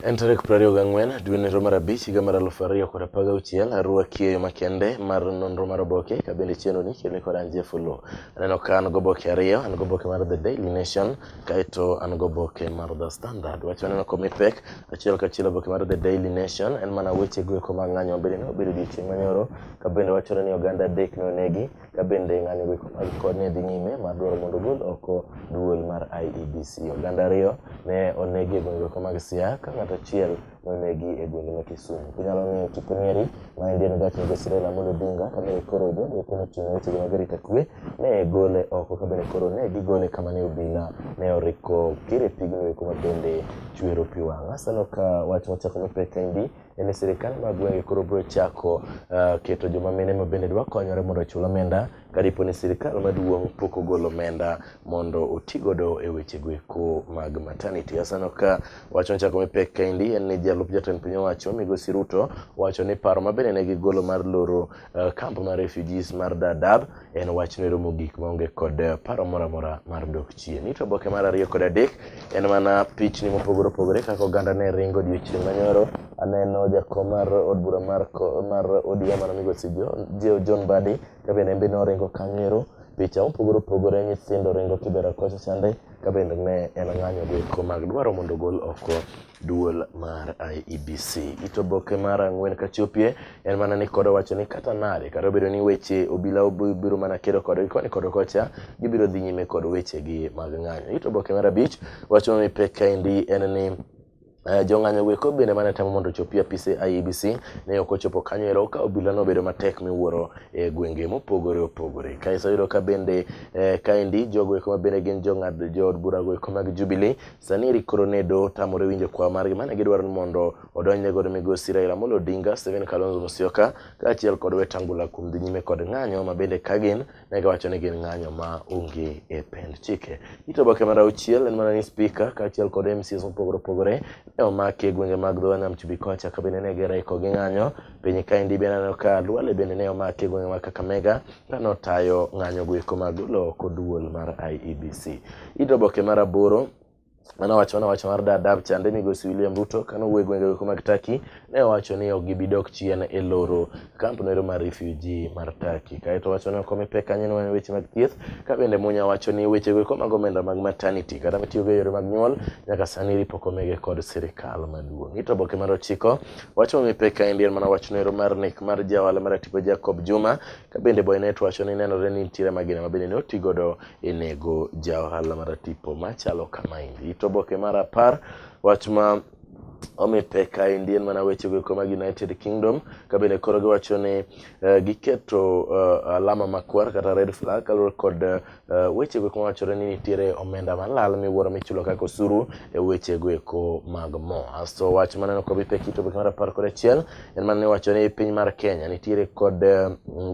En tarik 24 dwe nero mar abich higa mar 2016 arwaki e yo makende mar nonro mar oboke ka bende chenro ni kelni kod an Jeff Oloo. Aneno ka an goboke ariyo, an goboke mar The Daily Nation kaeto an goboke mar The Standard. Wach maneno komi pek achiel kachiel oboke mar The Daily Nation en mana weche goeko mag ng'anyo mabende ne obedo odiochieng' manyoro ka bende wachore ni oganda adek ne onegi ka bende ng'anyo goeko mag kod ne dhi nyime mar dwaro mondo ogol oko duol mar IEBC. Oganda ariyo ne onegi e gwenge oko mag Siaya ka ng'ato achiel ne onegi e gwenge ma Kisumu. Kinyalo ng'iyo tipo nieri, maendi en gach migosi Raila Amolo Odinga ka bende koro jogo eko mochung' weche mag arita kwe ne gole oko ka bende koro ne gigole kama ne obila ne oriko kire pigno eko ma bende chwero pi wang'. Aseneno ka wach mochako mapek kaendi en ni sirikal mag gwenge koro biro chako keto joma mine ma bende dwa konyore mondo ochul omenda ka dipo ni sirikal maduong' pok ogolo omenda mondo oti godo e weche goeko mag maternity. Aseneno ka wach mochako mipek kaendi en ni jalup jatend piny owacho migosi Ruto wacho ni paro ma bende ne gigolo mar loro kamp mar refugees mar Dadaab en wach noero mogik maonge kod paro moro amora mar dok chien. Ito oboke mar ariyo kod adek en mana pichni mopogore opogore kaka oganda ne ringo odiochieng' manyoro. Aneno jakom mar od bura mar, mar ODM mano migosi John Mbadi ka bende en be noringo kanyo ero. Picha mopogore opogore nyithindo ringo Kibera kocha chande ka bende ne en ng'anyo goeko mag dwaro mondo ogol oko duol mar IEBC. It oboke mar ang'wen kachopie en mana ni kod owacho ni kata nade kata obedo ni weche obila biro mana kedo kodgi koni kod kocha gibiro dhi nyime kod wechegi mag ng'anyo. It oboke mar abich wacho ni pek kaendi en ni jong'anyo go eko bende mane temo mondo ochopi e apise IEBC ne ok ochopo kanyo ero ka obila nobedo matek miwuoro e gwenge mopogore opogore. Kaeto yudo ka bende kaendi jogo eko ma bende gin jong'ad jood bura go eko mag Jubilee sani eri koro ne doho tamore winjo kwayo margi mane gidwaro ni mondo odonjne godo migosi Raila Amolo Odinga, Stephen Kalonzo Musyoka kaachiel kod Wetangula kuom dhi nyime kod ng'anyo ma bende ka gin ne giwacho ni gin ng'anyo ma onge e pend chike. It oboke mar auchiel en mana ni spika kaachiel kod MCAs mopogore opogore ne omaki e gwenge mag dho nam chumbi kocha ka bende ne gireko gi ng'anyo. Piny kaendi bende aneno ka Duale bende ne omaki e gwenge mag Kakamega ka notayo ng'anyo goeko mag golo oko duol mar IEBC. It oboke mar aboro Mano wacho mana wach mar Dadaab chande migosi William Ruto kane owuoyo e gwenge go mag Turkey ne owacho ni ok gibi dok chien e loro kamp noero mar refugee mar Turkey. Kaeto wacho ni ok omi pek kanyo ne weche mag thieth ka bende Munya wacho ni weche go eko mag omenda mag maternity kata mitiyogo e yore mag nyuol nyaka sani eri pok omigi kod sirikal maduong'. Ito oboke mar ochiko wacho momi pek kaendi en mana wach noero mar nek mar ja ohala mar tipo Jacob Juma ka bende Boynet wacho ni nenore ni nitiere magina ma bende ne oti godo e nego ja ohala maratipo machalo kamaendi. It oboke mar apar wach ma omi pek kaendi en mana weche goeko mag United Kingdom ka bende koro giwacho ni giketo alama makwar kata red flag kaluwore kod weche goeko mawachore ni nitiere omenda malal miwuoro michulo kaka osuru e weche goeko mag mo. Asto wach maneno komi pek it oboke mar apar kod achiel en mana ni wacho ni piny mar Kenya nitiere kod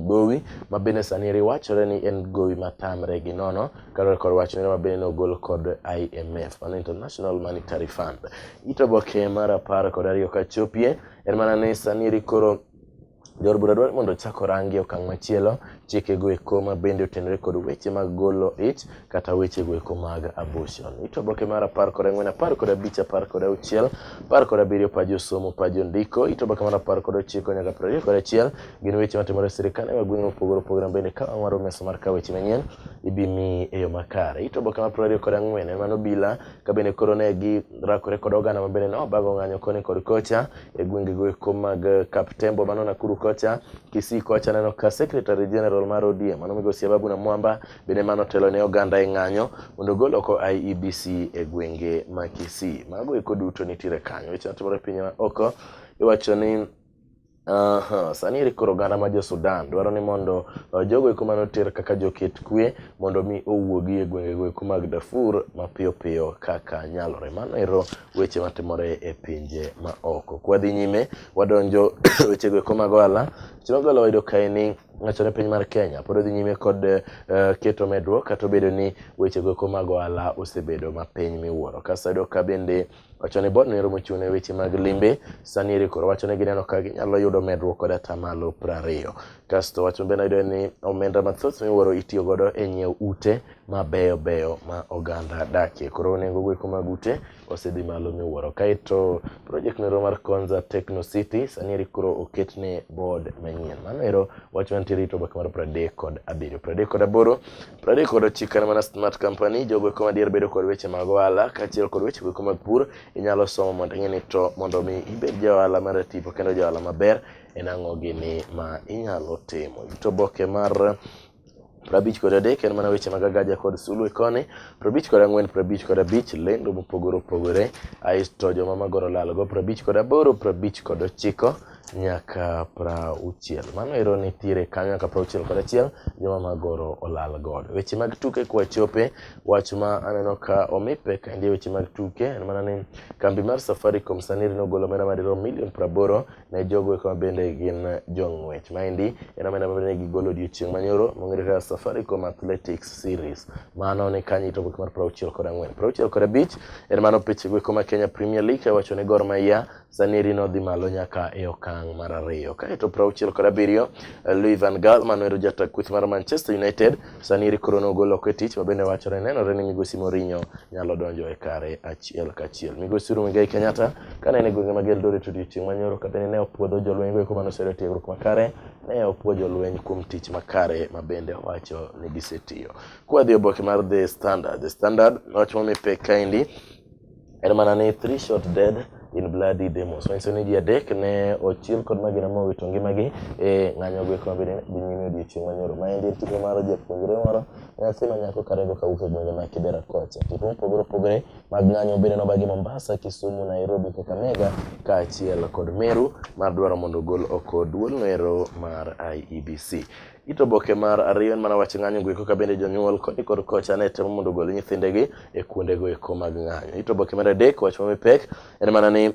gowi ma bende sani eri wachore ni en gowi matamre gi nono kaluwore kod wach ma bende nogol kod IMF mano International Monetary Fund. It oboke mar apar kod ariyo kachopie en mana ni sani eri koro jood bura dwaro mondo ochak orangi okang' machielo chike go eko ma bende otenore kod weche mag golo ich kata weche go eko mag abortion. It oboke mar apar kod ang'wen, apar kod abich, apar kod auchiel, apar kod abiriyo pa josomo pa jondiko. It oboke mar apar kod ochiko nyaka piero ariyo kod achiel gin weche matimore e sirkande mag gwenge mopogore opogore bende ka wang'waro mesa mar kawo weche manyien ibi miyi e yo makare. It oboke mar piero ariyo kod ang'wen en mano obila ka bende koro ne girakore kod oganda ma bende ne obago ng'anyo koni kod kocha e gwenge go eko mag Kaptembo mano Nakuru kocha, Kisii kocha neno ka Secretary General mar ODM mano migosi Ababu Namwamba bende mano telo ne oganda e ng'anyo mondo ogol oko IEBC e gwenge ma Kisii. Mago eko duto nitiere kanyo. Weche matimore e pinje ma oko iwacho ni Aha, sani eri koro oganda ma jo Sudan dwaro ni mondo jogo eko mane oter kaka joket kwe mondo mi owuogi e gwenge go eko mag Darfur mapiyo piyo kaka nyalore. Mano ero weche matimore e pinje ma oko. Kwadhi nyime wadonjo weche go eko mag ohala. Weche mag ohala wayudo kae ni wachore piny mar Kenya pod odhi nyime kod keto medruok kata obedo ni weche go eko mag ohala osebedo mapiny miwuoro. Kasto wayudo ka bende Wacho ni board noero mochung' ne weche mag limbe sani eri koro wacho ni gineno ka ginyalo yudo medruok kod atamalo 20. Kasto wach mabende ayudo en ni omenda mathoth miwuoro itiyo godo e nyiewo ute mabeyo beyo ma oganda dakie. Koro nengo goeko mag ute osedhi malo miwuoro. Kaeto project noero mar Konza Techno City sani eri koro oketne board manyien. Mano ero wach mantiere e oboke mar 37. 38, 39 en mana Smart Company, jogo eko madier bedo kod weche mag ohala kaachiel kod weche goeko mag pur inyalo somo mondo ing'e ni to mondo mi ibed ja ohala mar tipo kendo ja ohala maber en ang'o gini ma inyalo timo. It oboke mar 53 en mana weche mag agaja kod sulwe koni, 54, 55 lendo mopogore opogore, aeto joma magoro lalgo 58, 59 nyaka 60. Mano ero nitiere kanyo nyaka 61 joma magoro olal godo. Weche mag tuke kwachope, wach ma aneno ka omi pek ahinya e weche mag tuke en mana ni kambi mar Safaricom sani nogolo omenda madirom milion 80 ne jogo eko ma bende gin jong'wech. Maendi en omenda ma bende gigolo odiochieng' manyoro mong'ere kaka Safaricom Athletics Series. Mano ni kanyo ito oboke mar 64. 65 en mano piche go eko ma Kenya Premier League iwacho ni Gor Mahia sani eri nodhi malo nyaka e okang' mar ariyo. Kaeto 67 Louis van Gaal mano ero jata kweth mar Manchester United sani eri koro nogol oko e tich ma bende wachore nenore ni migosi Mourinho nyalo donjo e kare achiel kachiel. Migosi Uhuru Muigai Kenyatta kane en e gwenge mag Eldoret odiochieng' manyoro ka bende ne opuodho jolweny go eko mane oseyudo tiegruok makare, ne opuo jolweny kuom tich makare ma bende owacho ni gisetiyo. Kwadhi e oboke mar The Standard, The Standard wach momi pek kaendi en mana ni three shot dead in bloody demos manyiso ni ji adek ne ochiel kod magina mowito ngimagi e ng'anyo go eko mabende dhi nyime odiochieng' manyoro. Maendi en tipo mar japuonjre moro nyathi ma nyako karingo kawuok e gwenge ma Kibera kocha. Tipo mopogore opogore mag ng'anyo bende nobagi Mombasa, Kisumu, Nairobi, Kakamega kaachiel kod Meru mar dwaro mondo ogol oko duol noero mar IEBC. It oboke mar ariyo en mana wach ng'anyo goeko ka bende jonyuol koni kod kocha ne temo mondo ogol nyithindegi e kuonde goeko mag ng'anyo. It oboke mar adek wach momi pek en mana ni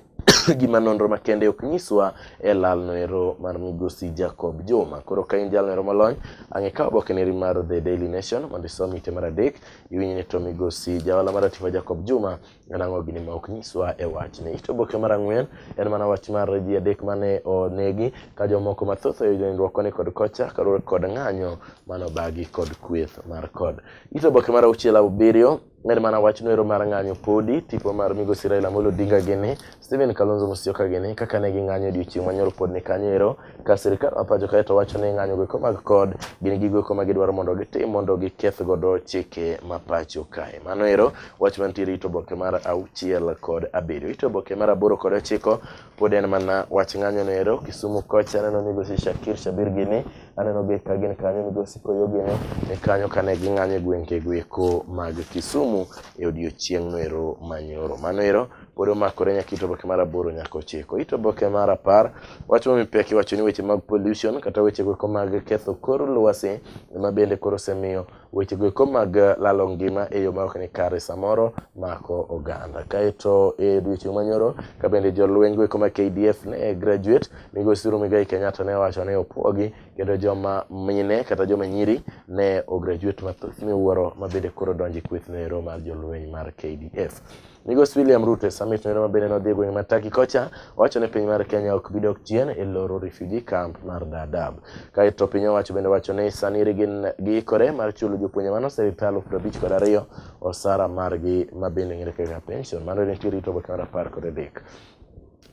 gima nonro makende ok nyiswa e lal noero mar migosi Jacob Juma. Koro ka in jalno ero molony, ang' ikaw oboke neri mar The Daily Nation mondo isom ite mar adek, iwinj ni to migosi jaola mar Atifa Jacob Juma en ang'o gini ma ok nyiswa e wachni. It oboke mar ang'wen en mana wach mar ji adek mane onegi ka jomoko mathoth oyudo hinyruok koni kod kocha kaluwore kod ng'anyo mane obagi kod kweth mar kod. It oboke mar auchiel abiriyo en mana wach noero mar ng'anyo podi tipo mar migosi Raila Amolo Odinga gini Stephen Kalonzo Musyoka gini kaka ne ging'anyo odiochieng' manyoro pod ni kanyo ero ka sirikal ma pacho kae to wacho ni ng'anyo goeko mag kod gin gigo eko ma gidwaro mondo gitim mondo giketh godo chike ma pacho kae. Mano ero wach mantiere it oboke mar auchiel kod abiriyo. It oboke mar aboro kod ochiko pod en mana wach ng'anyo no ero Kisumu kocha aneno migosi Shakir Shabir gini aneno gi ka gin kanyo migosi Koyo gini ni kanyo kane ging'anyo e gwenge goeko mag Kisumu e odiochieng' no ero manyoro. Mano ero pod omakore nyaka it oboke mar aboro nyaka ochiko. It oboke mar 10 wach momi pek iwacho ni weche mag pollution kata weche goeko mag ketho kor lwasi ema bende koro osemiyo weche goeko mag lalo ngima e yo ma ok ni kare samoro mako oganda. Kaeto e odiochieng' manyoro ka bende jolweny goeko mag KDF ne graduate migosi Uhuru Muigai Kenyatta ne owacho ni opuogi kendo joma mine kata joma nyiri ne ograduate mathoth miwuoro ma bende koro donjo e kweth noero mar jolweny mar KDF. Migosi William Ruto e summit noero ma bende nodhi e gweng' ma Turkey kocha owacho ni piny mar Kenya ok bi dok chien e loro refugee camp mar Dadaab. Kaeto piny owacho bende wacho ni sani eri gin giikore mar chulo jopuonje mane oseretire 52,000 osara margi ma bende ong'ere kaka pension. Mano nitie rito oboke mar 13.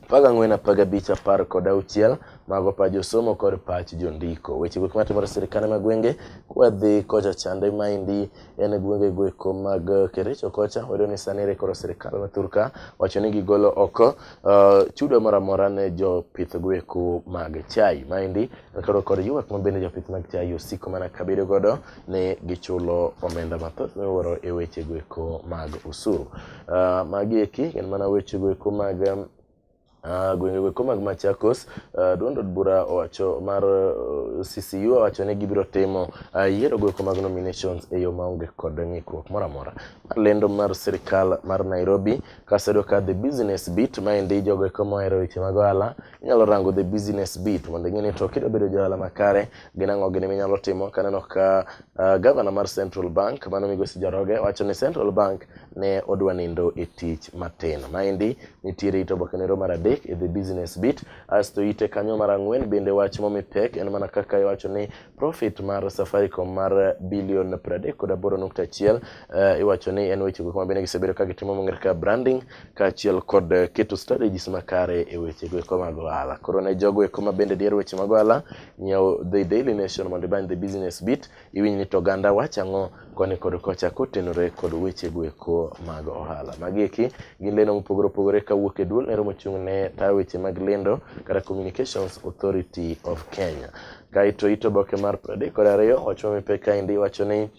14, 15, 16 mago pach josomo kod pach jondiko. Weche goeko matimore e sirkande mag gwenge kwadhi kocha chande maendi en gwenge goeko mag Kericho kocha wayudo ni sani ere koro sirkal ma thurka wacho ni gigolo oko chudo moro amora ne jopith goeko mag chai. Maendi en koro kod ywak ma bende jopith mag chai osiko mana kabedo godo ni gichulo omenda mathoth miwuoro e weche goeko mag osuru. Magi eki gin mana weche goeko mag Gwenge go eko mag Machakos, duond od bura owacho mar CCU owacho ni gibiro timo yiero go eko mag nominations e yo maonge kod ng'ikruok moro amora. Mar lendo mar sirikal mar Nairobi, kasedo ka The Business Beat, maendi jogo eko mohero weche mag ohala, inyalo rango The Business Beat mondo ing'e ni to kidwa bedo ja ohala makare, gin ang'o gini minyalo timo. Kaneno ka gavana mar Central Bank, mano migosi Njoroge, wacho ni Central Bank ne odwa nindo e tich matin. Maendi nitiere it oboke nero mar adek e The Business Beat. Asto ite kanyo mar ang'wen bende wach momi pek en mana kaka iwacho ni profit mar Safaricom mar bilion 38.1 iwacho ni en weche go ma bende gisebedo ka gitimo mong'ere kaka branding kaachiel kod keto strategies makare e weche go eko mag ohala. Koro ne jogo eko ma bende dier weche mag ohala, nyiew The Daily Nation mondo ibany The Business Beat iwinj ni to oganda wacho ang'o koni kod kocha kotenore kod weche goeko mag ohala. Magi eki gin lendo mopogore opogore kawuok e duol nero mochung' ne tayo weche mag lendo kata Communications Authority of Kenya. Kaeto it oboke mar 32 wach mipek kaendi wacho ni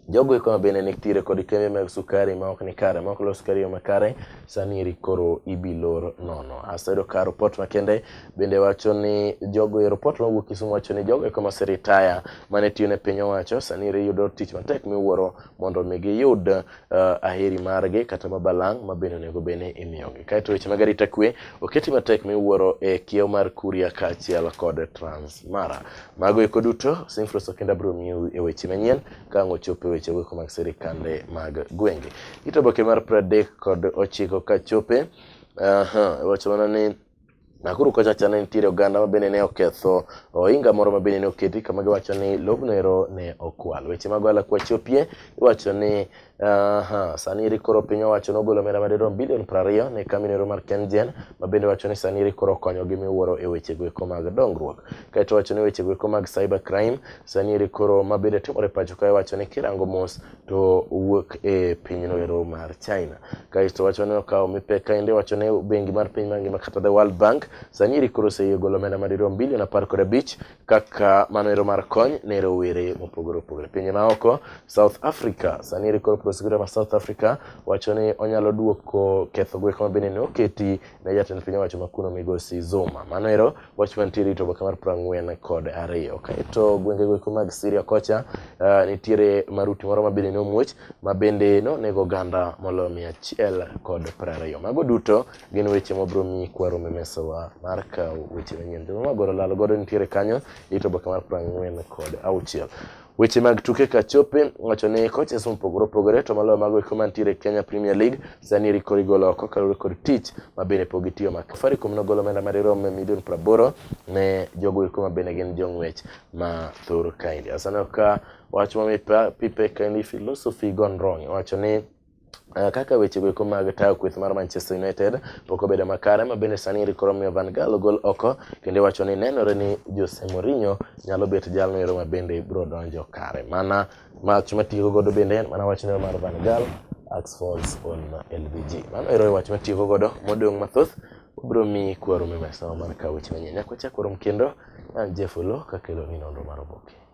jogo eko ma bende nitiere kod kembe mag sukari ma ok ni kare, ma ok los sukari e yo makare, sani eri koro ibilor nono. Aseyudo ka ripot makende bende wacho ni jogo e ripot mawuok Kisumu wacho ni jogo eko maseritaya mane tiyo ne piny owacho sani eri yudo tich matek miwuoro mondo mi giyud aheri margi kata mabalang' ma bende onego bed ni imiyogi. Kaeto weche mag arita kwe oketi matek miwuoro e kiewo mar Kuria kaachiel kod Transmara. Mago eko duto Simfros Okinda biro miyo e weche manyien ka ang' ochopo e weche go mag sirikande mag gwenge. It oboke mar 39 kachope, iwacho mana ni Nakuru kocha cha ne nitiere oganda ma bende ne oketho ohinga moro ma bende ne oketi kama giwacho ni lobno ero ne okwal. Weche mag ohala kwachopie iwacho ni sani eri koro piny owacho nogolo omenda madirom bilion 20 ne kambi ero mar KenGen ma bende wacho ni sani eri koro okonyogi miwuoro e weche goeko mag dongruok. Kaeto wacho ni weche goeko mag cyber crime sani eri koro ma bende timore pacho ka iwacho ni kirango mos to wuok e pinyno ero mar China. Kaeto wacho ni okawo mipek kaendi wacho ni bengi mar piny mangima kata the World Bank sani eri koro oseyie golo omenda madirom bilion 15 kaka mano ero mar kony ne rowere mopogore opogore. Pinje maoko South Africa sani eri koro prosecutor ma South Africa wacho ni onyalo duoko ketho goeko ma bende ne oketi ne jatend piny owacho ma kuno migosi Zuma. Mano ero wach mantiere e oboke mar 42. Kaeto gwenge goeko mag Syria kocha nitiere maruti moro ma bende ne omuoch ma bende nonego oganda moloyo 120. Mago duto gin weche mabiro miyi kwaromo e mesawa mar kawo weche manyien. Joma magoro lal godo nitiere kanyo e oboke mar 46. Weche mag tuke kachope wacho ni coaches mopogore opogore to maloyo mago eko mantiere e Kenya Premier League sani eri koro igolo oko kaluwore kod tich ma bende pok gitiyo ma Safaricom nogolo omenda madirom milion 80 ne jogo eko ma bende gin jong'wech ma thur kaendi. Asaneno ka wach ma pipe kaendi philosophy gone wrong wacho ni kaka weche goeko mag tayo kweth mar Manchester United pok obedo makare ma bende sani eri koro miyo Van Gaal ogol oko kendo iwacho ni nenore ni Jose Mourinho nyalo bet jalno ero ma bende biro donjo kare. Mana wach matieko godo bende en mana wachno mar Van Gaal asks falls on LVG. Mano ero e wach matieko godo modong' mathoth wabiro miyi kwaromo e mesawa mar kawo weche manyien. Nyaka wachak warom kendo, an Jeff Oloo kakelo ni nonro mar oboke.